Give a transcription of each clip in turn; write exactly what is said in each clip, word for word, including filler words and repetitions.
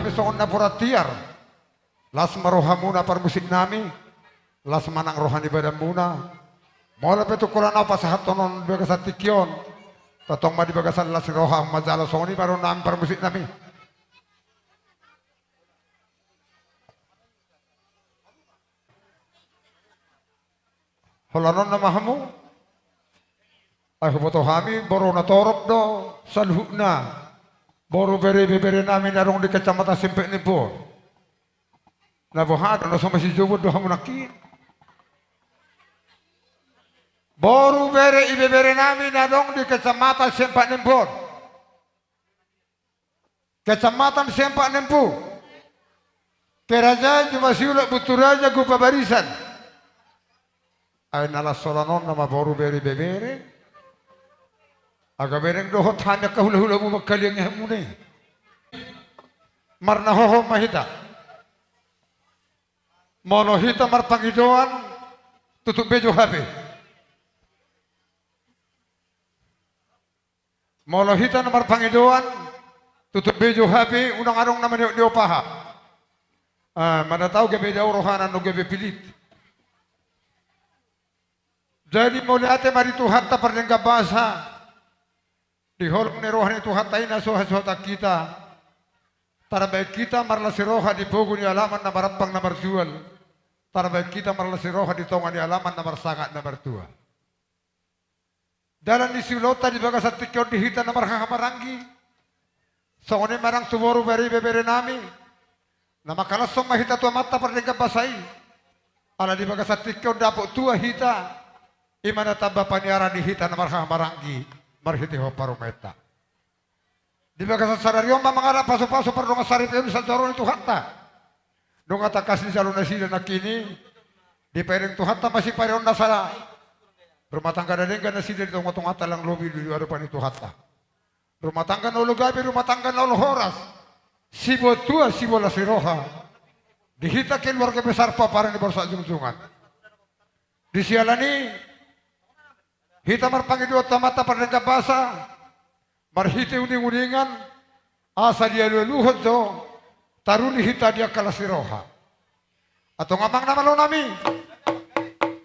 Songon napuran tiar. Las ma rohamuna parmusik nami. Las ma nang roha ni badanmuna. Molo pe tung holan ahu pasahathon on di bagasan tingki on, tongtong ma di bagasan las ni roha manjalo. Songon i ma dohonon nami parmusik nami. Holan on nama hamu. Ai huboto hami boru na torop do saluhutna. Boru bere ibebere nami na adong di Kecamatan Simpek Nimbun. Na boha do na so masijombon do hamu nangkin? Boru bere ibebere nami na adong di Kecamatan Simpek Nimbun. Kecamatan Simpek Nimbun. Kerajaan Juma Siulak, Bunturaja, Gumpa Barisan. Ai na las holan on nama boru bere ibebere. Angka bereng dohot hami angka hulahulamu mangkaliangi hamuna i. Marnahohon ma hita. Molo hita marpangidoan, tutup bejo hape. Molo hita na marpangidoan, tutup bejo hape, unang adong na maniop-niop aha. Ah, mana tau gabe dao rohana, nunga gabe pilit. Jadi mauliate ma di Tuhanta pardenggan basa. Di holong ni roha ni Tuhanta i na so hasuhuton hita. Tarbaen hita marlas ni roha di pogu ni alaman na marampang na marjual. Tarbaen hita marlas ni roha di tonga ni alaman na marsangap na martua. Dalan ni siulaonta di bagasan tingki on di hita na marhahamaranggi. Songon i ma nang tu boru bere ibebere nami. Na mangkalashon ma hita tu Amanta pardenggan basa i. Ala di bagasan tingki on dapot tua hita. I ma na tamba paniaran ni hita na marhahamaranggi marhitehon parumaenta. Di bagasan sadari on ma mangalap pasupasu pardongan saripeon sian joro ni Tuhanta. Nunga tangkas dijalo nasida nangkin i. Dipaelek Tuhanta ma sipareonna sada. Rumah tangga na denggan nasida di tongatonganta, ndang lobi di adopan ni Tuhanta. Rumah tangga na olo gabe, rumah tangga na olo horas. Siboan tua, siboan las ni roha. Di hita keluarga besar Pomparan ni Borsak Jongjong an. Di siala ni i hita marpangidoan tu Amanta pardenggan basa. Marhite uninguningan, asa dialualuhon do, taruli hita di angka las ni roha. Antong amang na malo nami.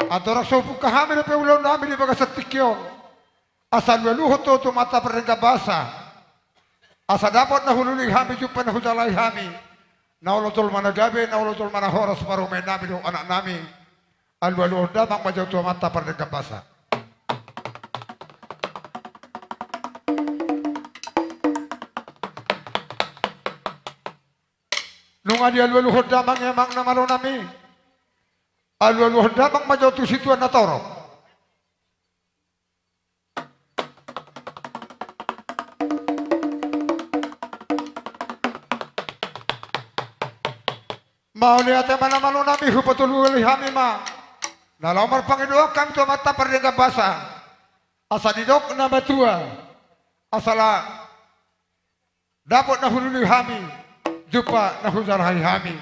Andorang so hubuka hami dope ulaon nami di bagasan tingki on. Asa alualuhon do tu Amanta pardenggan basa. Asa dapot na hulului hami, jumpang na hujalahi hami. Na olo jolma na gabe, na olo jolma na horas parumaen nami dohot anak nami. Alualuhon damang ma jo tu Amanta pardenggan basa. Nunga dialualuhon damang i amang na malo nami. Alualuhon damang ma jo tu situan na torop. Mauliate ma na malo nami, hupatululi hami ma. Na laho marpangidoan hami tu Amanta pardenggan basa. Asa didok na matua. Asa la dapot na hulului hami, jumpang na hujalahi hami.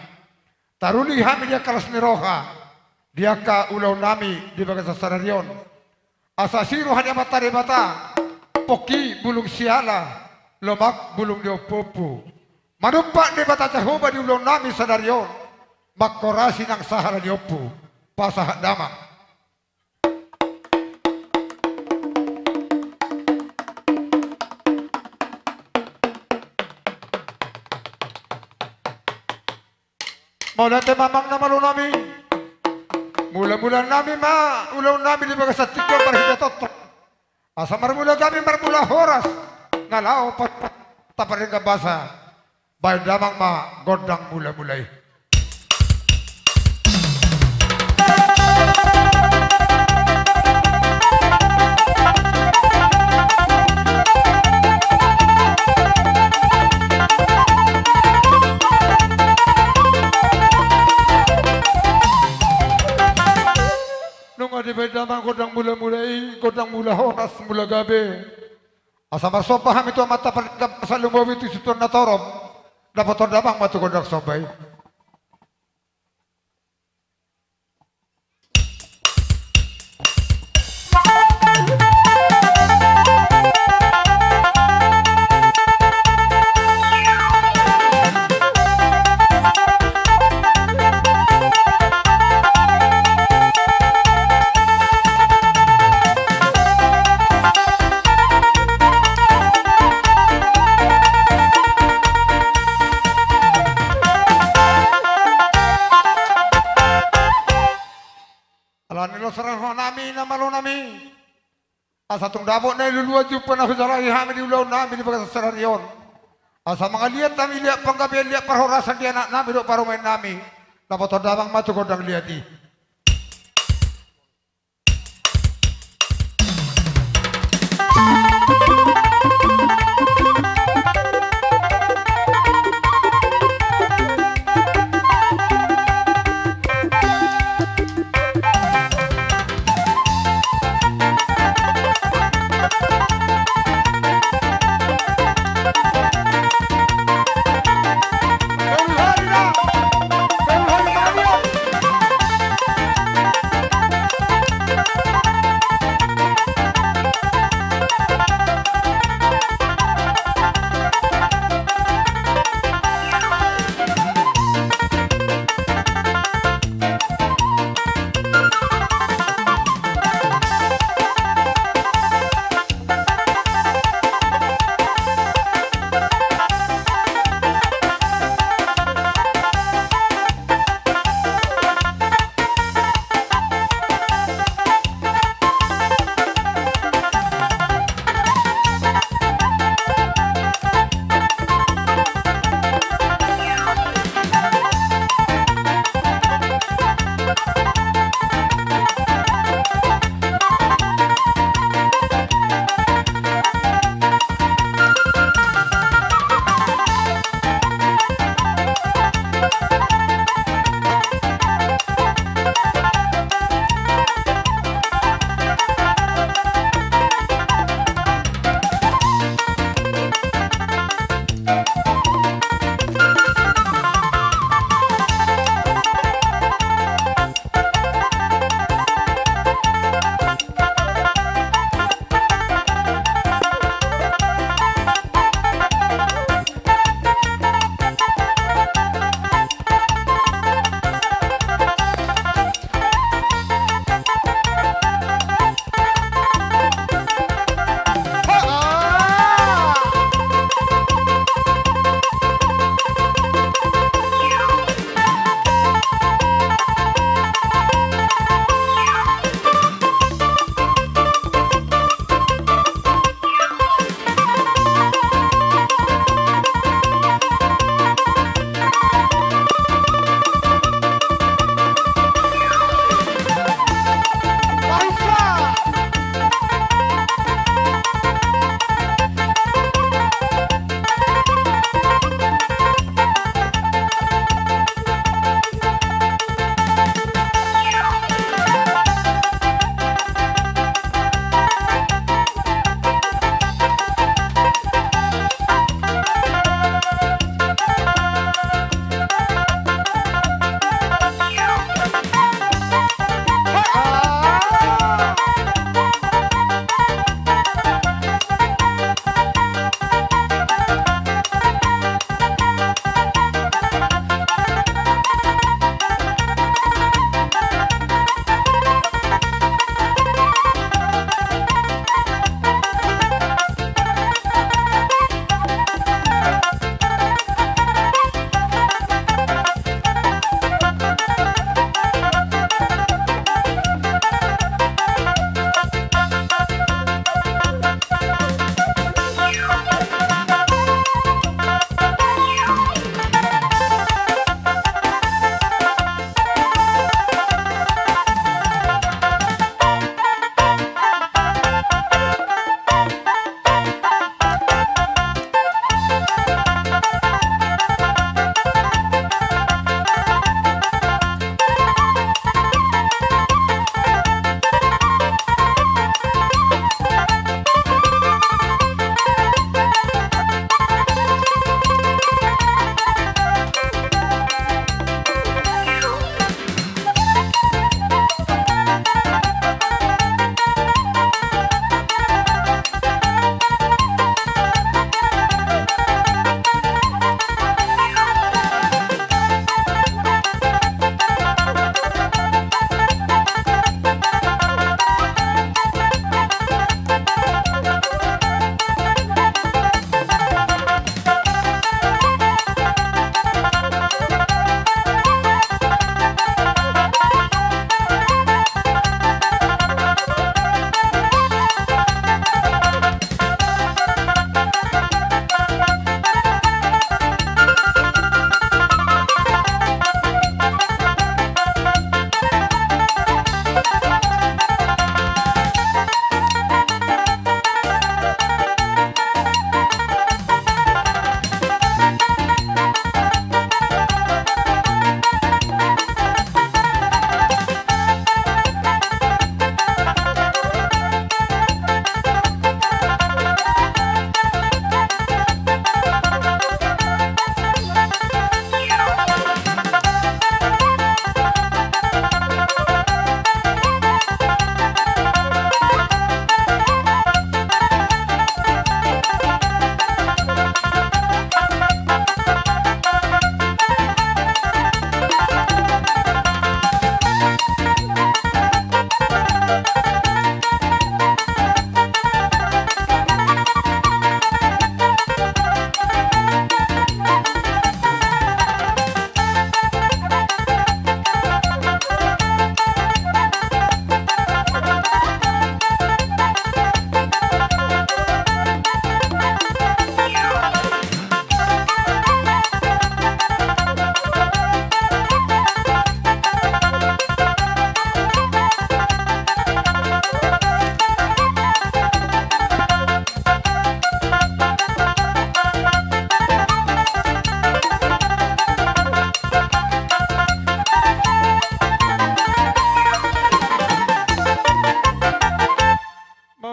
Taruli hami di angka las ni roha, di angka ulaon nami di bagasan sadari on. Asa asi roha ni Amanta Debata, pongki bulung siala, lomak bulung ni ompuompu. Manumpak Debata Jahowa di ulaon nami sadari on, manghorasi nang sahala ni ompu, pasahat damang. Mauliate ma amang na malo nami. Mulamula nami ma ulaon nami di bagasan tingki on marhite tongtong. Asa marmula gabe, marmula horas. Na laho pa-, tapardenggan basa. Baen damang ma gondang mulamula i. Nunga dibaen damang gondang mulamula i, gondang mula horas mula gabe. Asa marsomba hami tu Amanta pardenggan basa, lumobi tu situan na torop. Dapothon damang ma tu gondang somba i. Alani los rohanami na malo nami, asa tung dapot na niluluan jumpa na hujalahi hami di ulaon nami di bagasan sadari on. Asa mangaliat hami liat panggabean, liat parhorasan di anak nami dohot parumaen nami. Dapotan damang ma tu gondang liat i.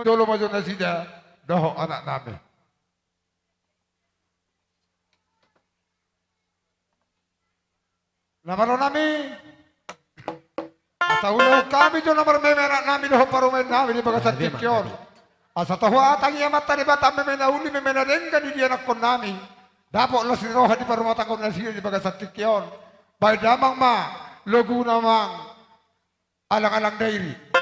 jolo ma jo nasida dohot anaknami. Na malo nami. Asa ulaon hami jo na marmeme anaknami dohot parumaennami di bagasan tingki on. Asa tahuatangi Amanta Debata meme na uli meme na denggan di ianakkonnami. Dapot las ni roha di parumatanggaonnasida di bagasan tingki on. Baen damang ma laguna, Amang. Alang-alang Dairi.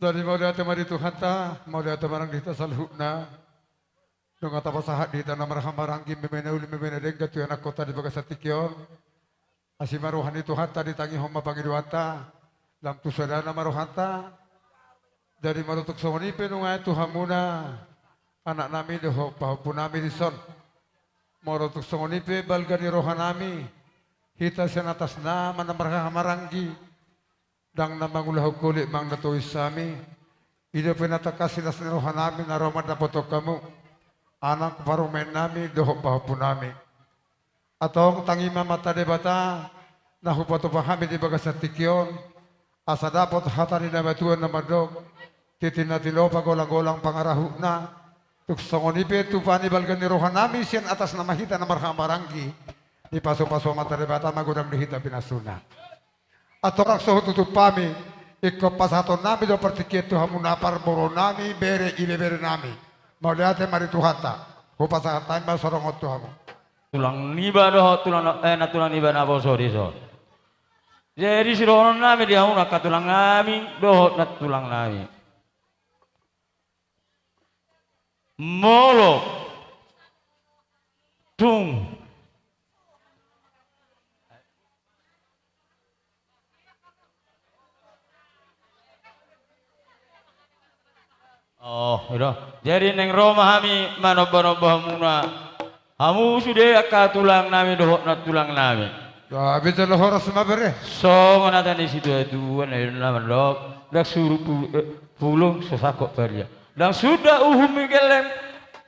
Jadi mauliate ma di Tuhanta, mauliate ma nang di hita saluhutna. Nunga tapasahat di hita na marhahamaranggi meme na uli meme na denggan tu ianakhonta di bagasan tingki on. Asi ma roha ni Tuhanta, ditangihon ma pangidoanta, lam tu sadana ma rohanta. Jadi molo tung songon i pe nuaeng tu hamuna anaknami dohot pahompunami dison, molo tung songon i pe balga ni rohanami, hita sian atasna ma na marhahamaranggi, ndang na mangulahon holit manang na tois hami. I dope na tangkas las ni rohanami na ro mandapothon hamu, anak parumaennami dohot pahompunami. Antong tangi ma Amanta Debata na hupatupa hami di bagasan tingki on, asa dapot hata ni natuatua na mandok: Tintin na tinopa, golanggolang pangarahutna. Tung songon i pe tupa ni balga ni rohanami, sian atasna ma hita na marhahamaranggi, dipasupasu Amanta Debata ma godang di hita pinasuna. Antong rap so hututup hami, Ingkon pasahatonnami do partingkian tu hamuna parboruonnami, bere ibeberenami. Mauliate ma di Tuhanta. Hupasahat hami ma songon on tu hamu. Tulang niba dohot tulang, eh, nantulang niba naposo dison. Jadi sidohononnami di hamuna angka tulangnami dohot nantulangnami. Molo tung Oh, i do. Jadi naeng ro ma hami manomba-nomba hamuna. Hamu sude angka tulangnami dohot nantulangnami. Gabe jala horas ma bere. Songon hata ni situa-tua na mandok, ndang suru pu-, eh, pulung so sangkot paria. Ndang suda uhum ni gelleng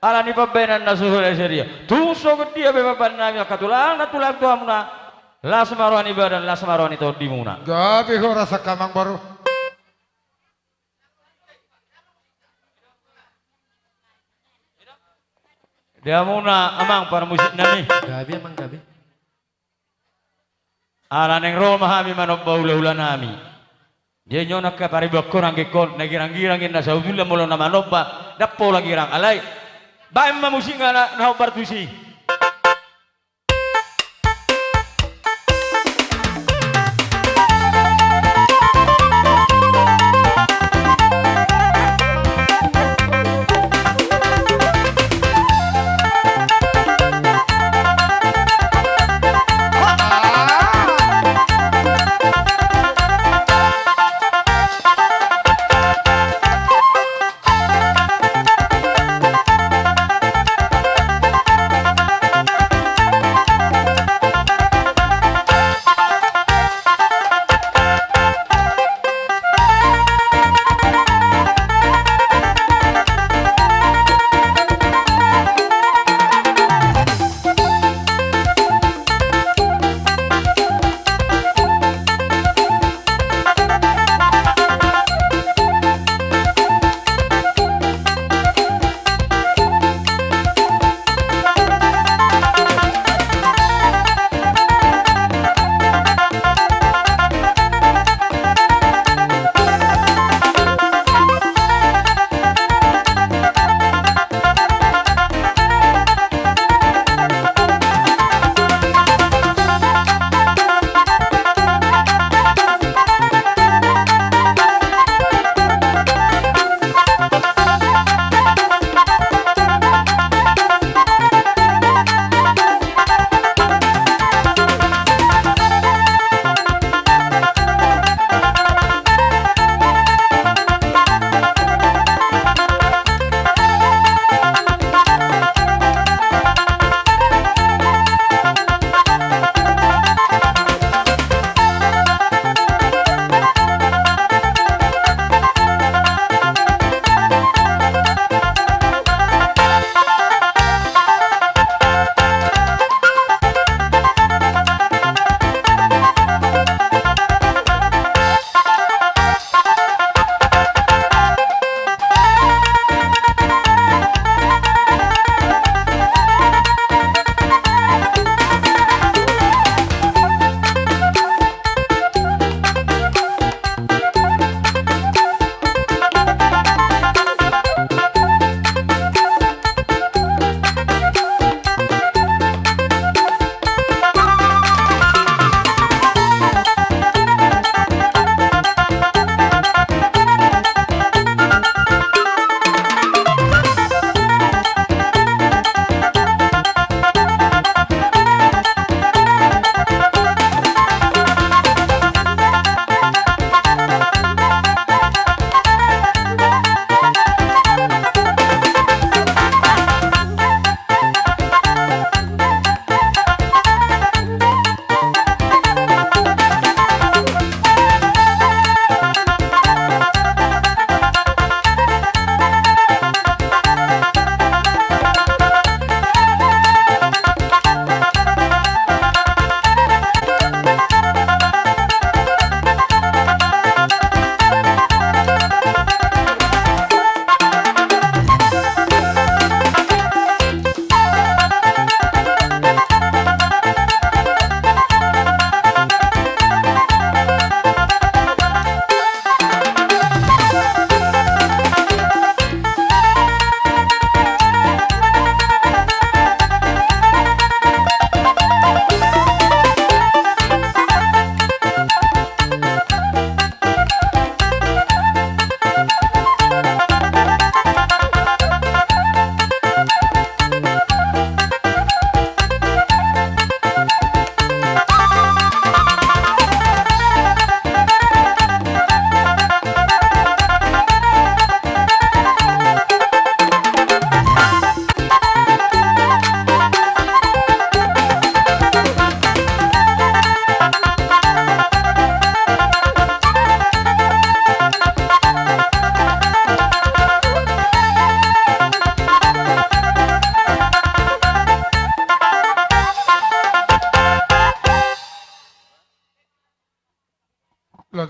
ala ni pambahenan na so hula sadia. Tung songon dia pe pambahenannami angka tulang nantulang tu hamuna. Las ma roha ni badan, las ma roha ni tondimuna. Gabe horas angka amangboru. Di hamuna amang parmusiknami. Gabe amang, gabe. Ala naeng ro ma hami manomba hula-hulanami. Jadi on angka paribanghon anggingkon, na girang-girang i na sahutulan molo na manomba, ndang pola girang alai. Baen ma musikna na, na hombar tusi.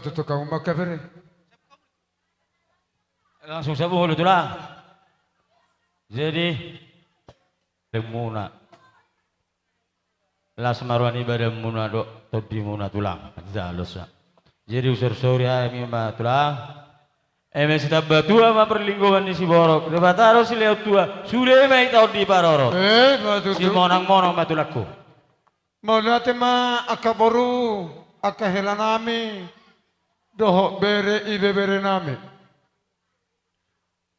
Tutu hamu ma, angka bere. Langsung sapu molo tulang. Jadi, lengmuna. Las ma roha ni badanmuna dohot tondimuna tulang. Jalo sa. Jadi, husorsori hami ma tulang. Eme sitamba tua ma parlinggoman ni siborok. Debata do silehon tua. Sude ma hita on diparorot. Eh, ma tutu. Simonang-monang ma tulangku. Mauliate ma angka boru, angka helanami, dohot bere ibeberenami.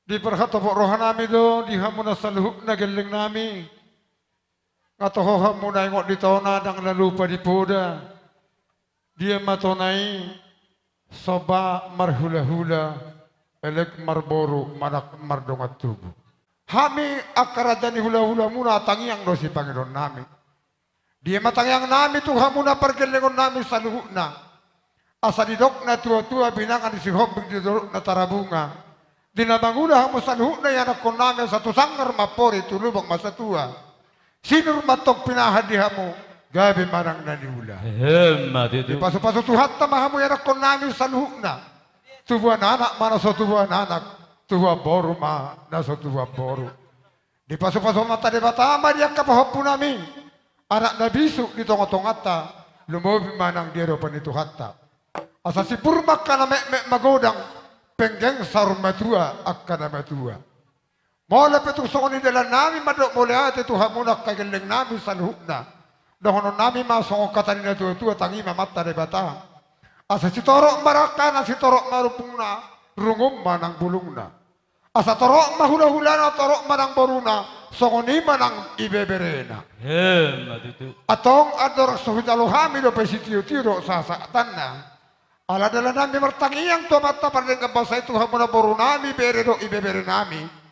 Diparhatopot rohanami do di hamuna saluhutna gellengnami. Nga toho hamuna ingot di tona ndang na lupa di poda. Dia ma tona i, soba marhulahula, elek marboru, manang mardongan tubu. Hami angka raja ni hulahulamuna tangiang do sipangidoonnami. Dia ma tangiangnami tu hamuna pargellengonnami saluhutna. Asa didok natuatua, binanga ni Sihombing di dolok na tarabunga. Di na mangula hamu saluhutna ianakkonnami, asa tu sanggar ma ampori, tu lubang ma satua. Sinur ma antong pinahan di hamu, gabe manang na niula. Emma tutu. Dipasupasu Tuhanta ma hamu ianakkonnami saluhutna. Tubuan anak ma na so tubuan anak, tubuan boru ma na so tubuan boru. Dipasupasu Amanta Debata ma di angka pahompunami, anak na bisuk di tongatonganta, lumobi ma nang di adopan ni Tuhanta. Asa sipur ma angka na metmet magodang, penggeng saur matua angka na matua. Molo pe tung songon i dalannami mandok mauliate tu hamuna angka gellengnami saluhutna. Dohononnami ma songon hata ni natuatua, tangi ma Amanta Debata. Asa sitorop ma rangkana, sitorop ma rumpungna, rungun ma nang bulungna. Asa torop ma hulahulana, torop ma nang boruna, songon i ma nang ibeberena. Emma tutu. Antong andorang so hujalo hami dope sitiotio dohot sahatsahatanna. Ala dalannami martangiang tu Amanta pardenggan basa i tu hamuna borunami, bere dohot ibeberenami.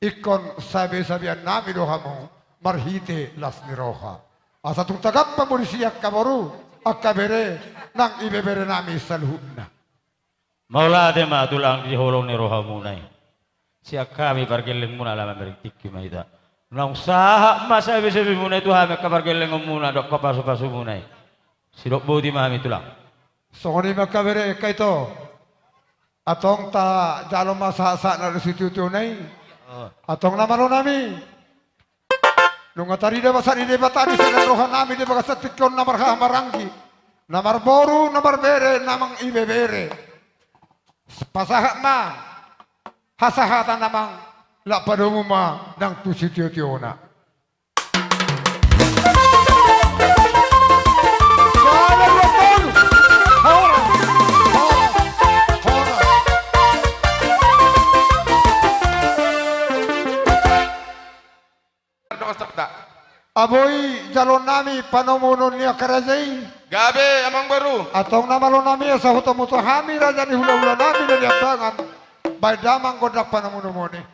Ingkon sabesabeannami do hamu marhite las ni roha. Asa tung tagak ma hamu disi angka boru, angka bere, nang ibeberenami saluhutna. Mauliate ma tulang di holong ni rohamuna i. Sian hami pargellengmuna ala mamereng tingki ma hita. Naung sahat ma sabesabemuna i tu hami angka pargellengonmuna dohot angka pasupasumuna i. Sidok boti ma hami tulang. Songon i ma angka bere, angka ito. Antong tajalo ma sahatsahat na dohot sitiotiona i. Oh. Antong na malonami. Nunga tarida basa ni Debata di sada rohanami di bagasan tingki on na marhahamaranggi, na marboru, na marbere, na mangibebere. Pasahat ma hasahatan amang, laho padomu ma nang tu sitiotiona. Dongan sabta. Aboi jaloonnami panomunomuon ni angka raja i. Gabe amang boru. Antong na malonami, asa hutomutomu hami raja ni hulahulanami na niambangan. Baen damang gondang panomunomuon i.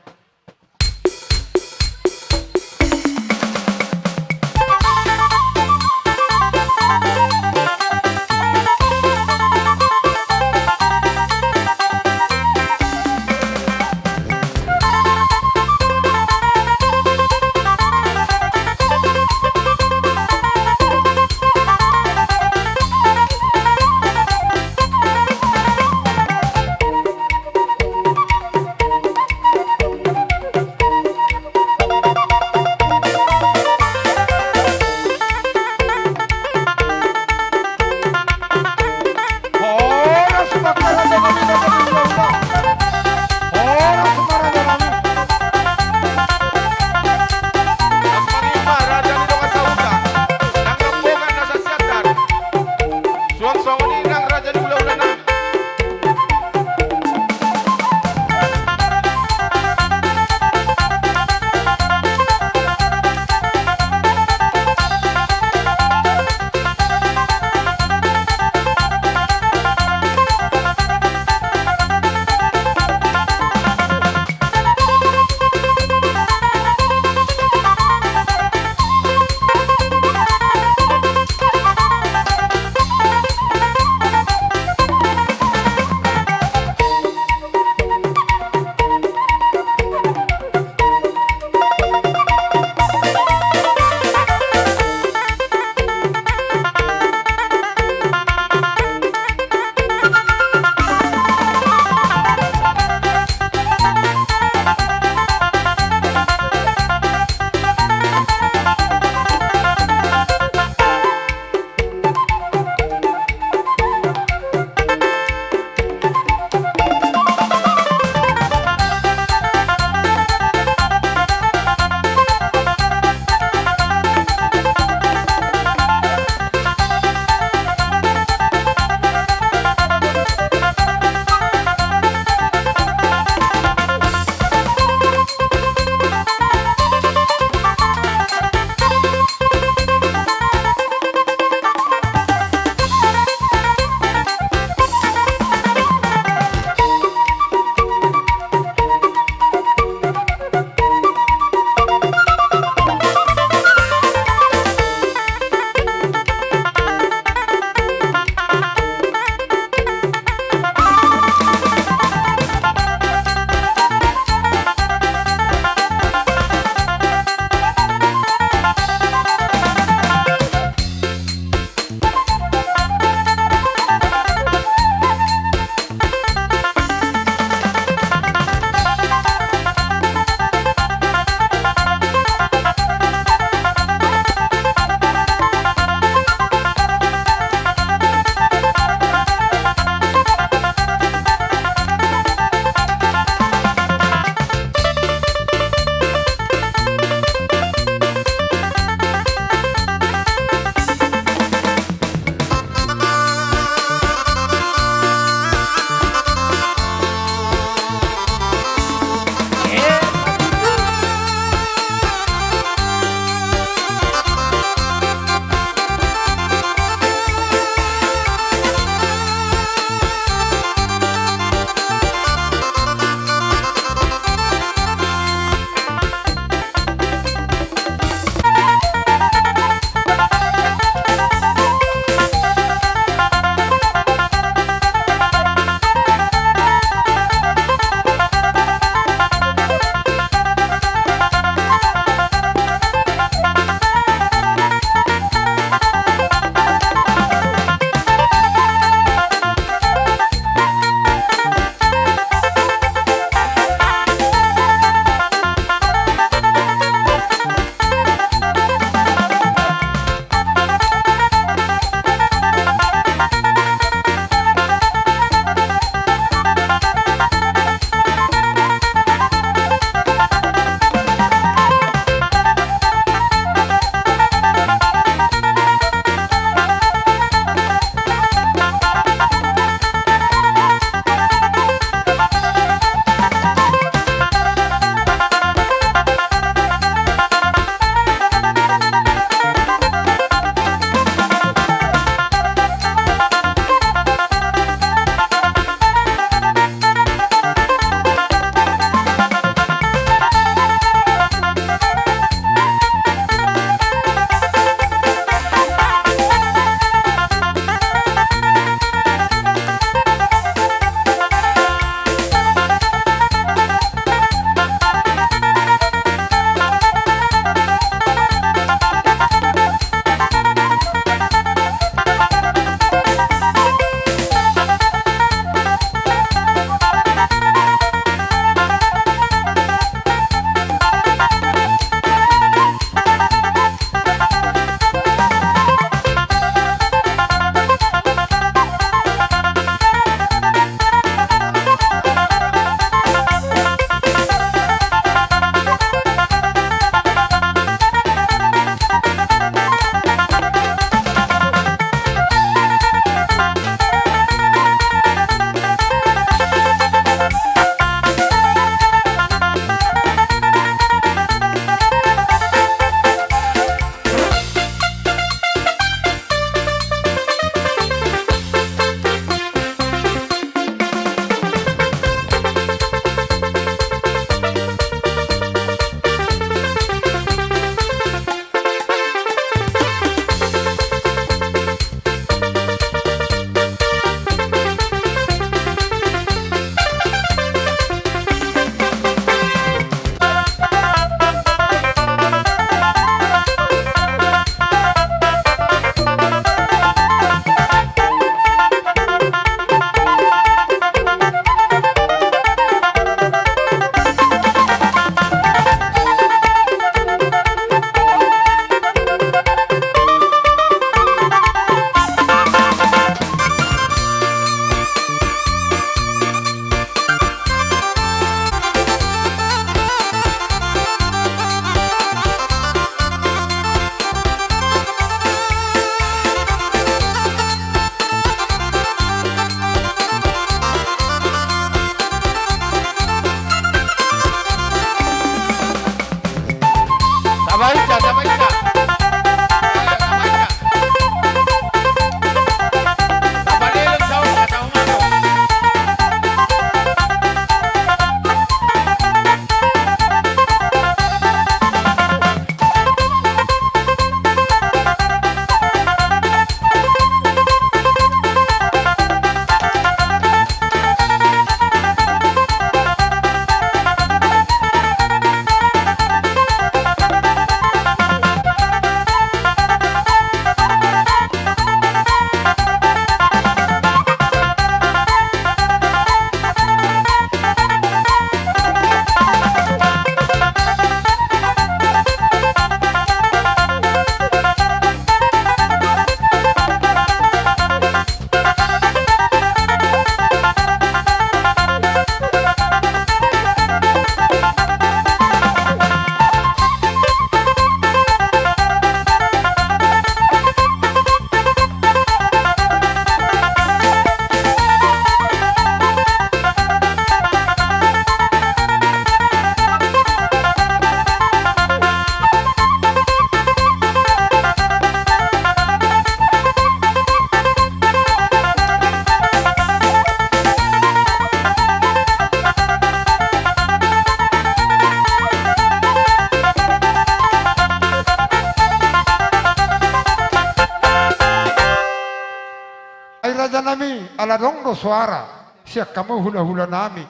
soara sian hamu hulahulanami,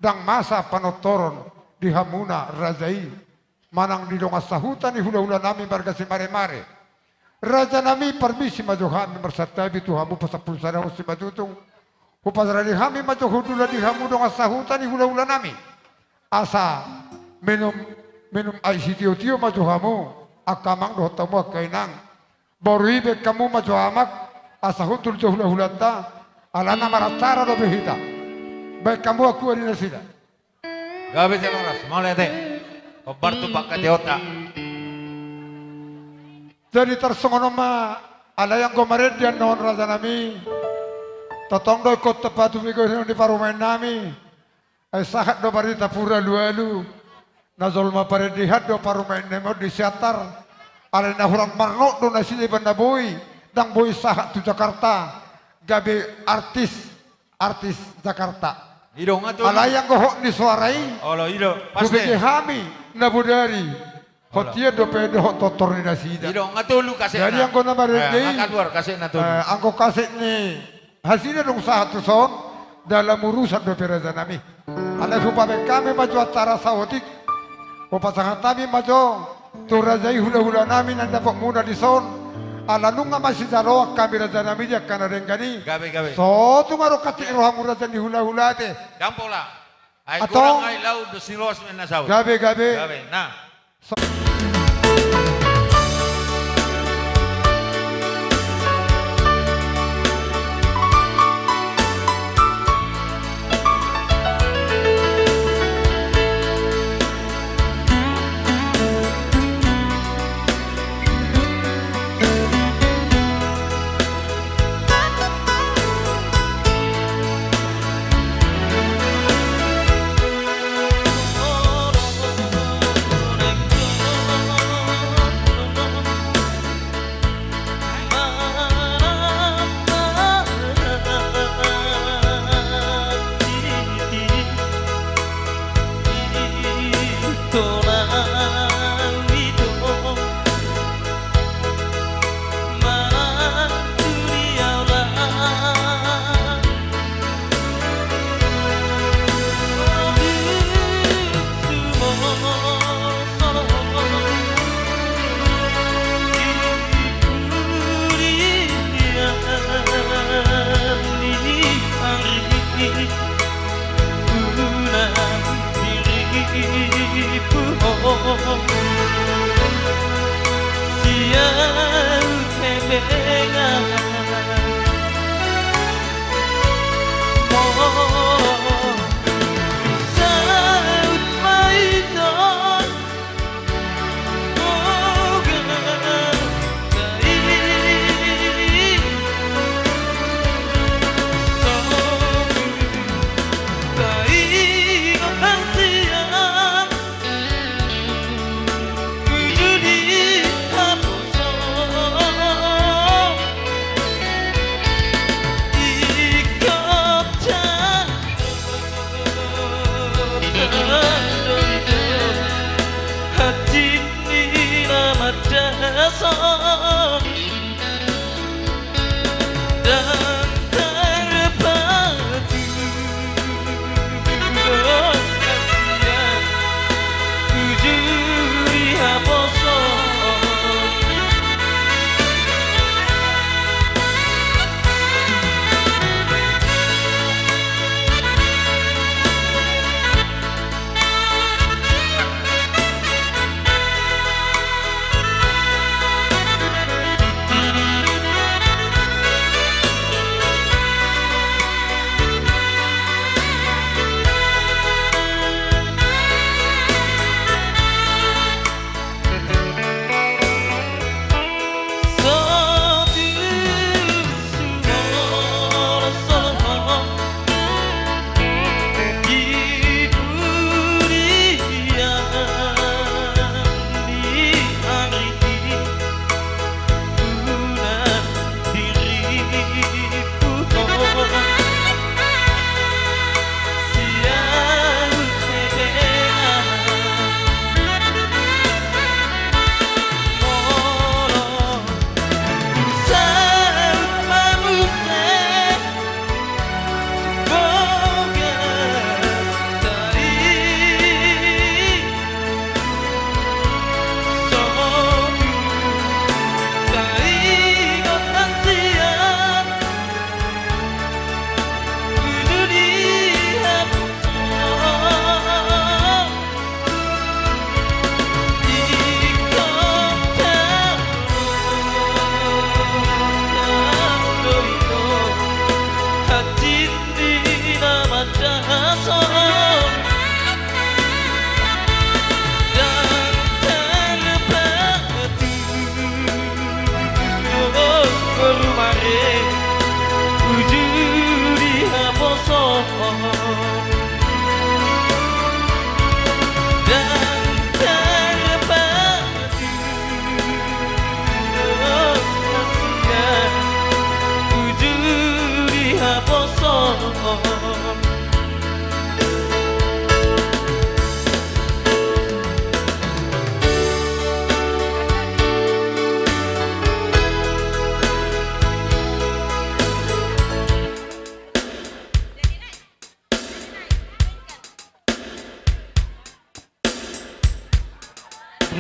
ndang masa panortoron di hamuna raja i, manang di dongan sahuta ni hulahulanami marga Simaremare. Rajanami, parmisi ma jo hami marsantabi tu hamu pasampulu sada on Simanjunjung. Huparade hami ma jo hundul di hamu dongan sahuta ni hulahulanami, asa minum, minum ai sitiotio ma jo hamu, angka amang dohot hamu angka inang. Boru i, baen hamu ma jo amak, asa hundul jo hulahulanta, alana maracara dope hita. Baen hamu angkup ni nasida. Gabe jala horas, mauliate. Hombar tu pangkataionta. Jadi tarsongon on ma, alai anggo marende annon rajanami, tongtong do ingkon tapatumigor hinon di parumaennami. Ai sahat do barita pur alualu, na jolma parendean do parumaennami on di Siantar. Alai na hurang marnot do nasida, iba na boi, ndang boi sahat tu Jakarta, gabe artis, artis Jakarta. I do nga tolu. Alai anggo hot ni soara i, olo, i do, pas hubege hami na bodari. Hot ia dope dohot tortor ni nasida. I do nga tolu kasetna. Jadi anggo na marende i, eh, nga kaluar kasetna tolu. Eh, anggo kaset ni hasida dung sahat tu son, dalam urusan dope rajanami. Alai hupabaen hami ma jo acara saotik. Hupasahat hami ma jo tu raja i hulahulanami na dapotmuna di son. Ala nunga masijaloan hami rajanami di angka na denggan i. Gabe, gabe. So tung adong hansit ni rohamu raja ni hulahula ate. Ndang pola. Ai antong. Godang ai laut dos ni loas ma na saut. Gabe, gabe. Gabe, na.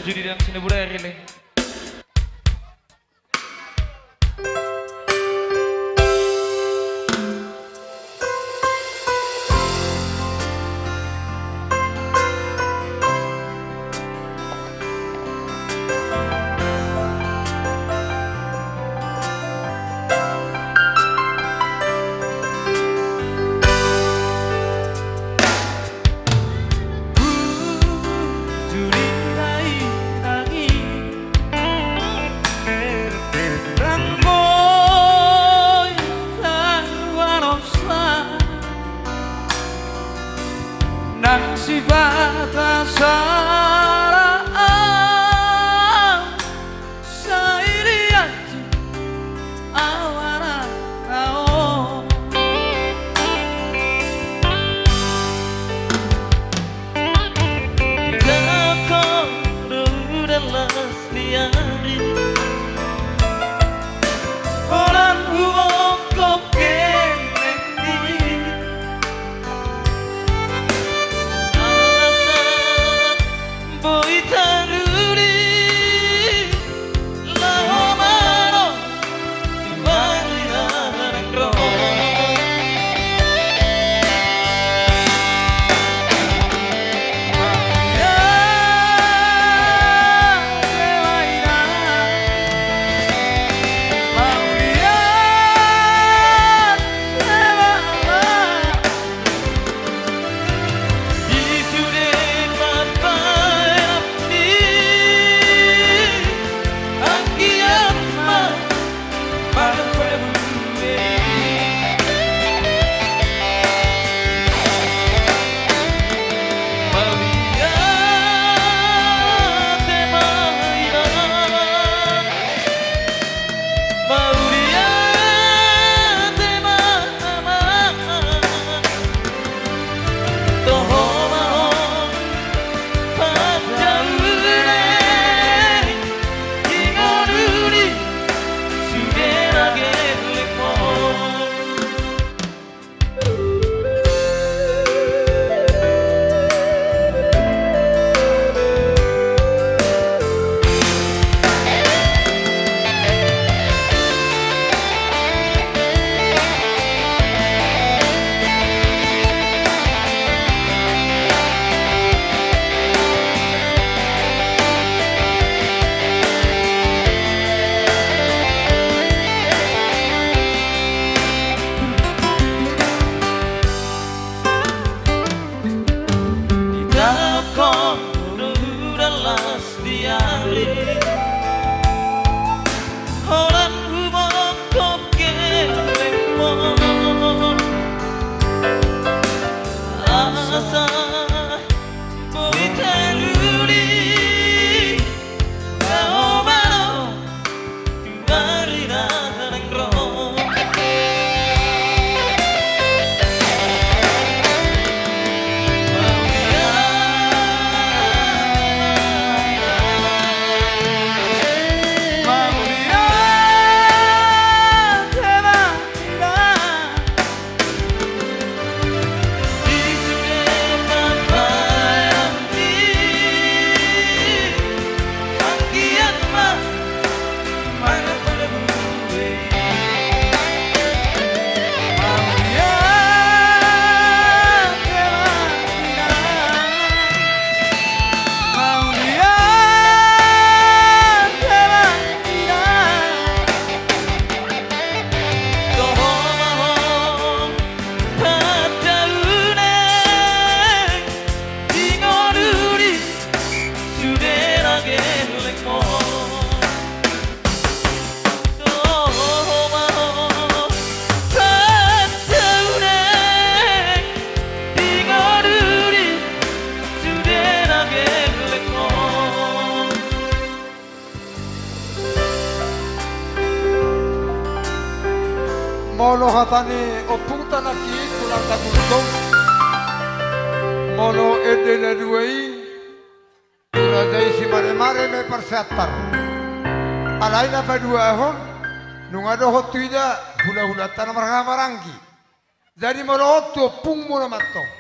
Judi dan sini budaya rile. Nang sipata sala au, sai dianju au anakna on. Didok ho do udan las ni ari, holan huongkop gellengmi. Asa Hata ni ompungta nangkin, tulang Taguntong. Molo ende na dua i, di raja i simaremare ma i parsiantar. Alai na paduahon, nunga dohot tu ida hulahulanta na marhahamaranggi. Jadi molo on tu ompungmuna ma antong.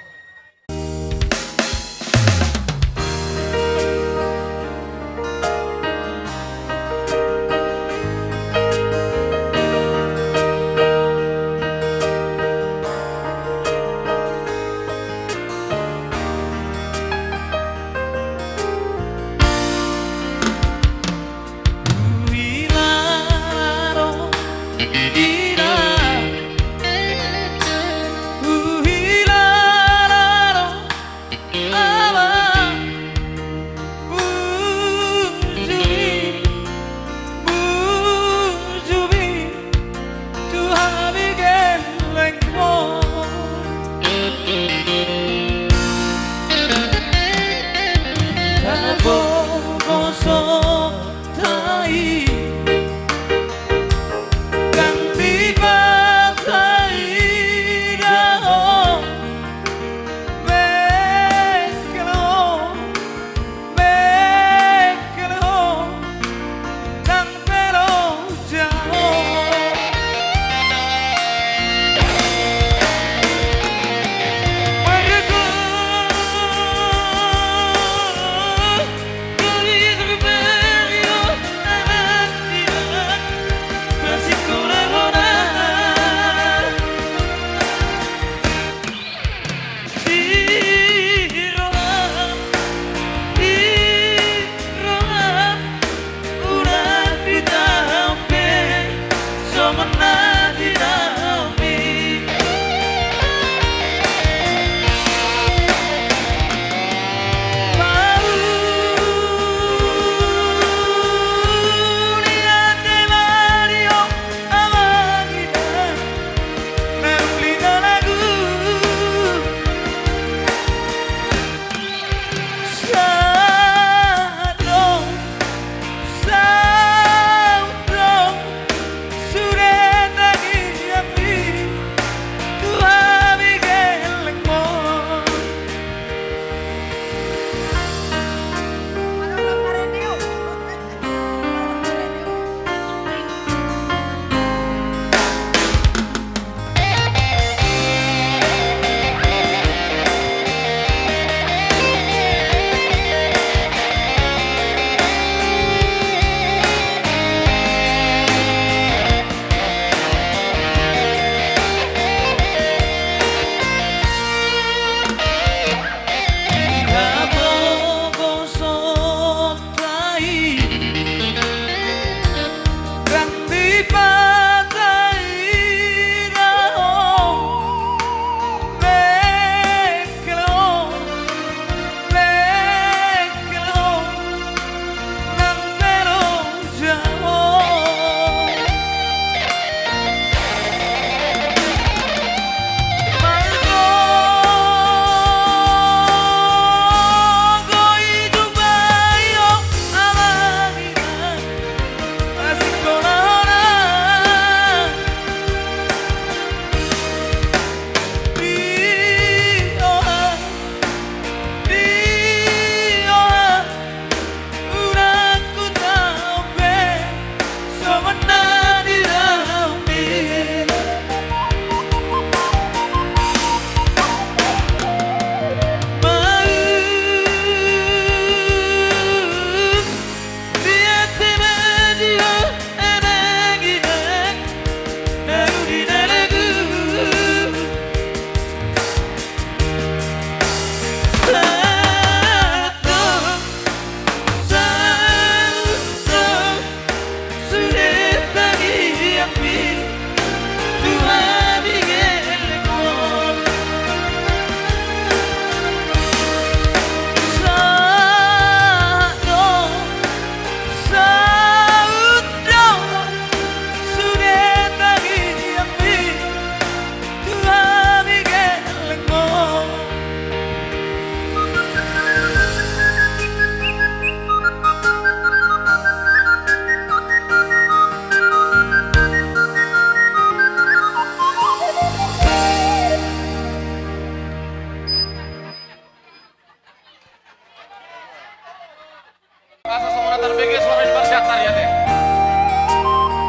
Bege suara di parsiatar ya te.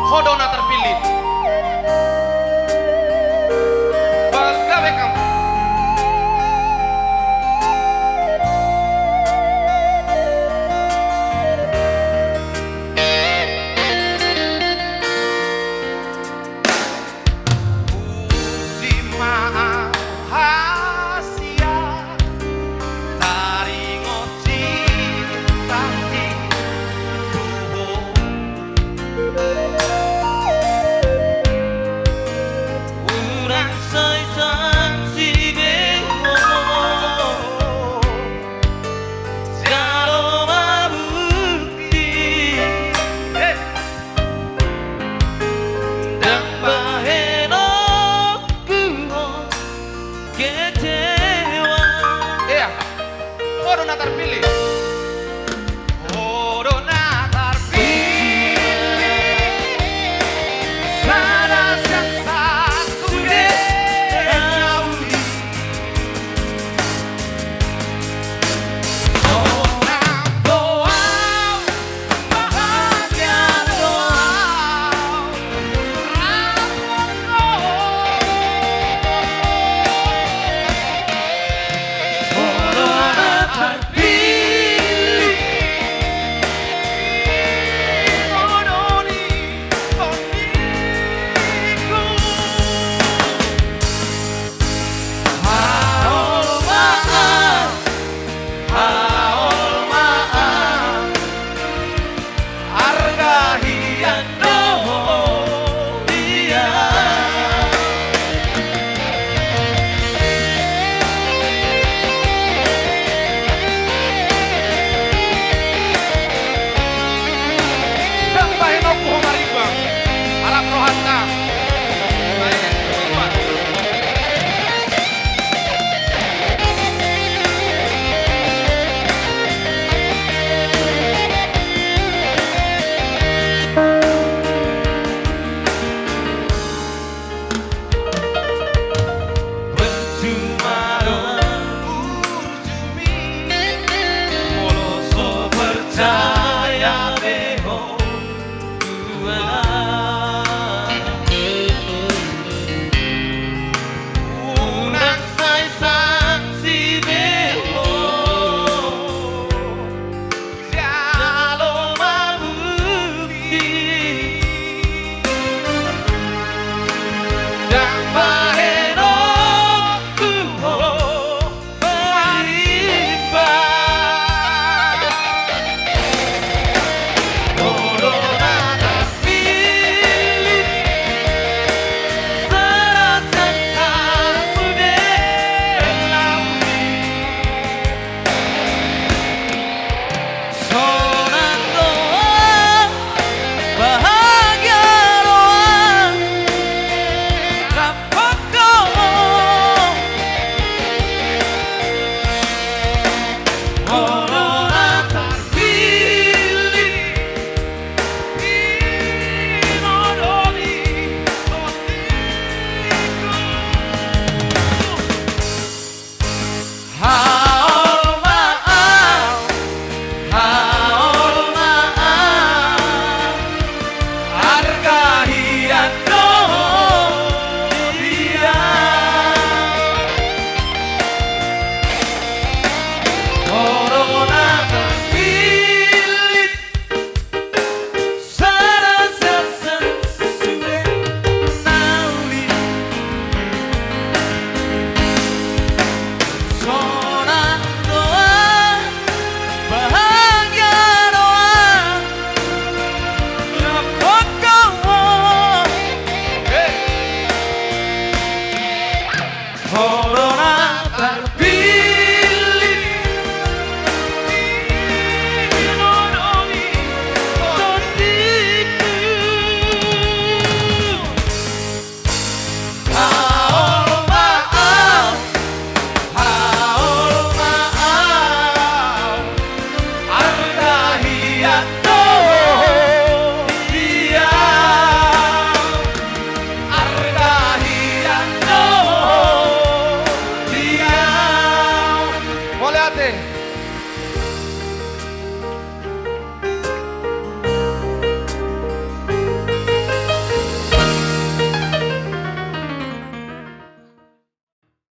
Ho do na tarpilih. Bagabe kam. Puji ma au hasian, taringot cinta hidup. Hurang sai saksi be ho. Jalo ma bukti. Hei. Ndang bahenonku ho kecewa. Iya. Ho do na tarpilih.